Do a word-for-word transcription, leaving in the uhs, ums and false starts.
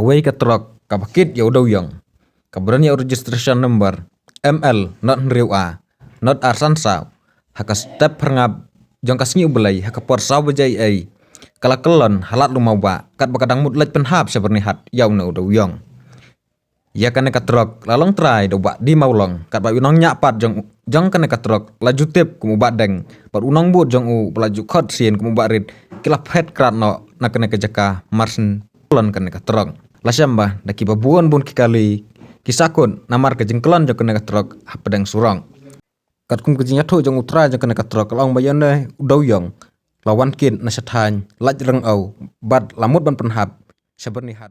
Kawei ka trok kaba kit ïa u dewïong, kaba don ïa u registration number M L not hynriew A not ar san saw, ha ka step pyrngap jong ka Sngi U Blei ha ka por saw baje eiei, ka la kyllon ha Lad Lumawbah, katba ka dang mut leit pynhap sha Byrnihat ïa une u dewïong. Ïa kane ka trok la long trai da u Bah D. Mawlong, katba u nongñiah pat jong, jong kane ka trok la ju tip kum u Bah Deng, bad u nongbud jong u ba la ju khot sien kum u Bah Rit, ki la phet krad noh na kane ka jaka marsien kyllon kane ka trok. La shem ba da kiba bun bun ki kali ki sakut namar ka jingkyllon jong kane ka trok hapdeng surok. Katkum ka jingïathuh jong u trai jong kane ka trok, ka la ong ba ïa une u dewïong la wan kit na sha thaiñ Laitryngew bad la mut ban pynhap sha Byrnihat.